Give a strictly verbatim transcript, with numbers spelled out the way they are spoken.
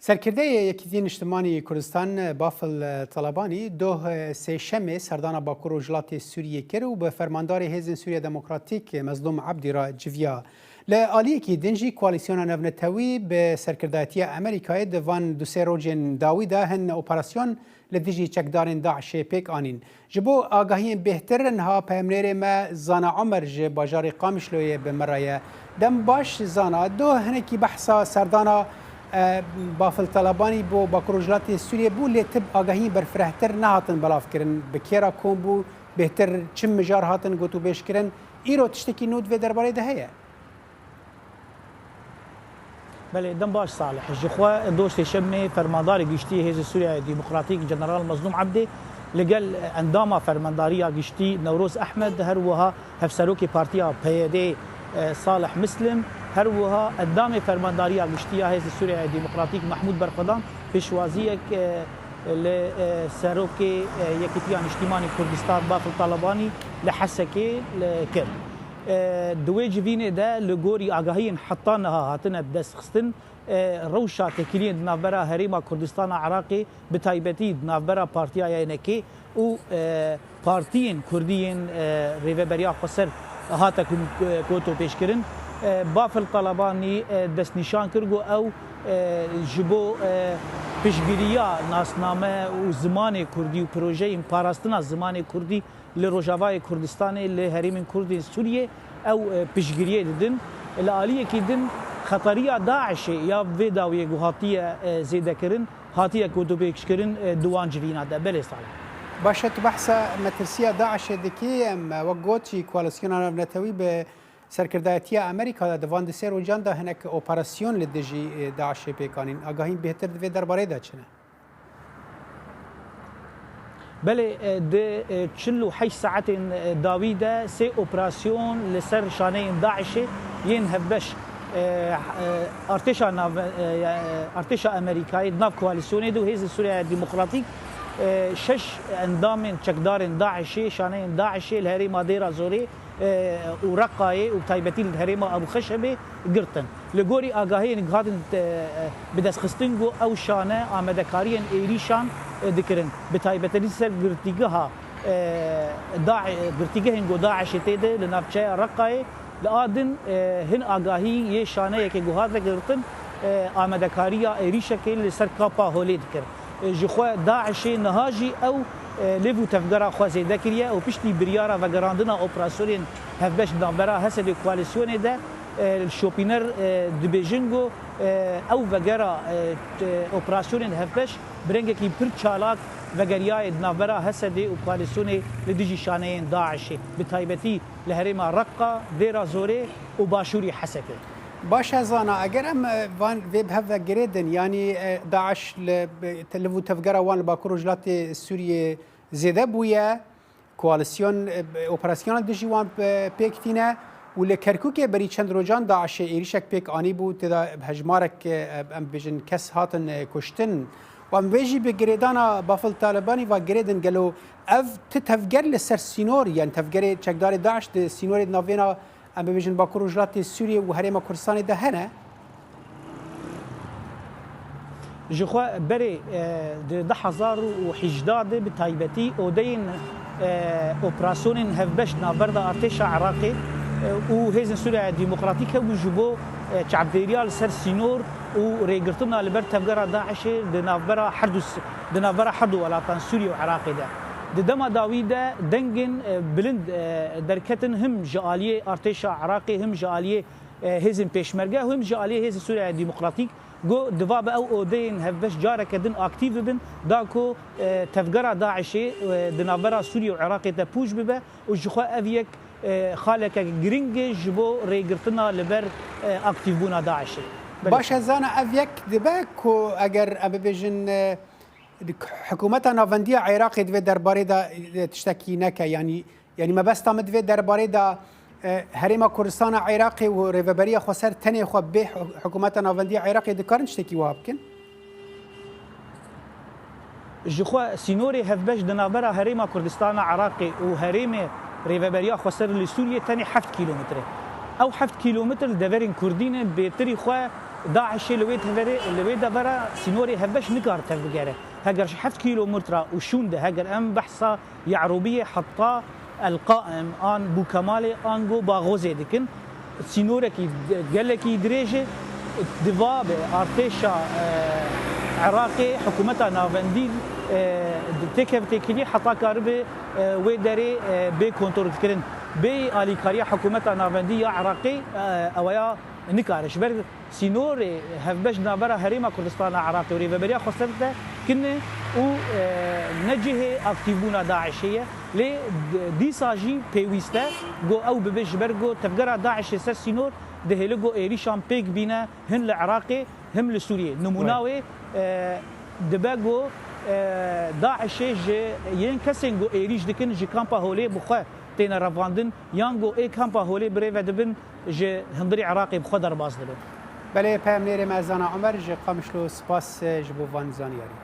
Serkirdeyê Yekîtiyê Niştimanî Kurdistan Bafil Talabanî doh Sêşemê serdana Bakur Rojhilatê Sûriyê kir û bi fermandarê Hêzên Sûriya Demokratîk Mezlûm Ebdî re civiya. Li aliyekî din jî koalîsyona navnetewî bi serkirdayetiya Amerîkayê di van du sê rojên dawî de hin operasyon li dijî çekdarên DAIŞê pêk anîn. Ji bo agahiyên bêhtir niha peyamnêrê me Zana Omer ji bajarê Qamişloyê bi me re ye. Dem baş Zana, doh hinekî behsa serdana, e, Bafil Talabanî bo Bakur Rojhilatê Sûriyê bû, lê tib agahiyên berfirehtir nehatin belavkirin. Bi kê re kom bû, bêhtir çi mijar hatin gotûbêjkirin? Îro tiştekî nû di vê derbarê de heye? Belê, dem baş Salih. Ji xwe doh Sêşemê fermandarê giştî Hêzê Sûriyayê Demokratîk General Mezlûm Ebdê li gel endama fermandariya giştî Newroz Ehmed, her wiha hevserokê partiya P Y D, e, Salih Mislim, her wiha endamê fermandariya giştî ya Hêzê Sûriyayê Demokratîk Mehmûd Berxwedan pêşwaziyek, e, li, e, serokê, e, Yekîtiya Niştîmanî Kurdistan Bafil Talabanî li Hesekê li kir. E, di wê civînê de li gorî agahiyên heta niha hatine destxistin, e, rewşa têkiliyên di navbera Herêma Kurdistana Iraqê, bi taybetî di navbera Partiya Y N K û, e, partiyên Kurdî yên, e, Rêveberiya Xweser hate ku-, e, gotopêşkirin. E, Bafil Talabanî, e, destnîşan kir ku ew, e, ji bo, e, piştgiriya nasname û zimanê Kurdî û projeyên parastina zimanê Kurdî li Rojavayê Kurdistanê, li herêmên Kurd ên Sûriyê ew, e, piştgiriyê didin. Li aliyekî din xetariya DAIŞê ya vê dawiyê ku hatiye, e, zêdekirin, hatiye gotûbêjkirin, e, di wan civîna de. Belê Salih. Baş e, tu behsa metirsiya DAIŞê dikî, em, e, wek got jî koalîsyona navnetewî bi serkirdayetiya Amerîka de di van du sê rojan de hinek operasyon li dijî, e, DAIŞê pêk anîn. Agahiyên bêhtir di vê derbarê de çi ne? Belê, e, di, e, çil û heşt saetên, e, dawî de sê operasyon li ser şaneyên DAIŞê yên hevbeş, e, e, artêşa nav-, e, e, artêşa Amerîkayê di nav koalîsyonê de û Hêzên Sûriya Demokratîk, e, şeş endamên çekdarên DAIŞê, şaneyên DAIŞê li herêma Dêra Zorê, e, û Reqayê û bi taybetî li herêma Ebû Xeşebê girtin. Li gorî agahiyên ku hatin, e, bidestxistin ku ew şane amadekariyên êrîşan, e, dikirin. Bi taybetî li ser girtîgeha, e, Da-, girtîgehên ku DAIŞê tê de li navçeya Reqayê, li a din, e, hin agahî yê şaneyekê ku hate girtin, e, amadekariya êrîşekê li ser Kapa Holê dikir. E, ji xwe DAIŞê niha jî ew, e, lêv û tevgera xwe zêde kiriye û piştî biryara vegerandina operasyonên hevbeş di navbera Hesedê û koalîsyonê de, e, şopîner, e, dibêjin ku, e, ew vegera, e, t-, operasyonên hevbeş bi rengekî pir çalak vegeriyaye di navbera Hesedê û koalîsyonê li dijî şaneyên DAIŞê, bi taybetî li herêma Reqqa, Dêra Zorê û başûrî Hesekê. Baş e Zana, eger em, e, van vê bi hev ve girêdin, yanî, e, DAIŞ li, bi, te-, liv û tevgera wan li Bakur Rojhilatê Sûriyê zêde bûye, koalîsyon, e, operasyona dijî wan, e, pêk tîne û li Kerkûkê berî çend rojan DAIŞê êrîşek pêk anîbû, tê de hejmarek, e, em bibêjin kes hatin, e, kuştin. Û em vê jî bi girêdana Bafil Talebanî ve girêdin, gelo ev ti tevger li ser sînor, yani tevgerê çekdarê DAIŞ di sînorê di navêna, em bibêjin, Bakur Rojhilatê Sûriyê û Herêma Kurdistanê de hene? Ji xwe berê, e, di du hezar û hejdeh de bi taybetî odeyên, e, operasyonên hevbeş navber de artêşa Iraqê, e, û Hêzên Sûriya Demokratîk hebû ji bo, e, çavdêriya li ser sînor û rêgirtina li ber tevgera DAIŞê di navbera herdu s-, di navbera herdu welatan Sûriye û Iraqê de. Di dema dawî de dengên, e, bilind, e, derketin him ji aliyê artêşa Iraqê him ji aliyê, e, hêzên pêşmerge him ji aliyê Hêzên Sûriya Demokratîk, got, divabe ew odeyên hevbeş careke din aktîf bibin, da ku, e, tevgera DAIŞê, e, di navbera Sûriye û Iraqê de pûç bibe û ji xwe ev yek, e, xaleke giring e ji bo rêgirtina li ber, e, aktîfbûna DAIŞê. Belê. Baş e Zana, ev yek dibe ku eger em bibêjin, e, Hikûmeta Navendiya Iraqê di vê derbarê de, e, tiştekî neke, yanî, yanî mebesta min di vê derbarê de, e, Herêma Kurdistana Iraqê û Rêveberiya Xweser tenê xwe bê hi-, Hikûmeta Navendiya Iraqê dikarin tiştekî wiha bikin? Ji xwe sînorê hevbeş di navbera Herêma Kurdistana Iraqê û Herêmê Rêveberiya Xweser li Sûriyê tenê heft kîlometre. Ew heft kîlometre li deverên Kurdî ne, bêtirî xwe DAIŞê li wê teverê, li wê devera sînorê hevbeş nikare tevbigere. Heger ji heft kîlometre û şûnde, heger em behsa Ye'rûbiyê heta El Qaim an Bûkemalê ango Baxozê dikin, sînorekî gelekî dirêj e, diva be artêşa, e, Iraqê, hikûmeta navendî, e, têkev têkilî heta karibe, e, wê derê, e, bê kontrolkirin. Bê alîkariya hikûmeta navendî ya Iraqê, e, eweya nikare. Ji ber sînorê hevbeş navbera Herêma Kurdistana Iraqê û Rêveberiya Xweser de kin e û, e, ne cihê aktîvbûna DAIŞê ye. Lê d-, dîsa jî pêwîst e ku ew bibe, ji ber ku tevgera DAIŞê ser sînor dihêle ku êrîşan pêk bîne, hin li Iraqê, him li Sûriyê. Nimûna wê, e, dibe ku, e, DAIŞê ji yên kesên ku êrîş dikin ji kampa Holê bi xwe têne revandin, yan ku ê kampa Holê bi rê ve dibin, ji hundirê Iraqê bi xwe derbas dibin. Belê, peyamnêrê me Zana Omer ji Qamişlo, spas, e, ji bo van zaniyarî.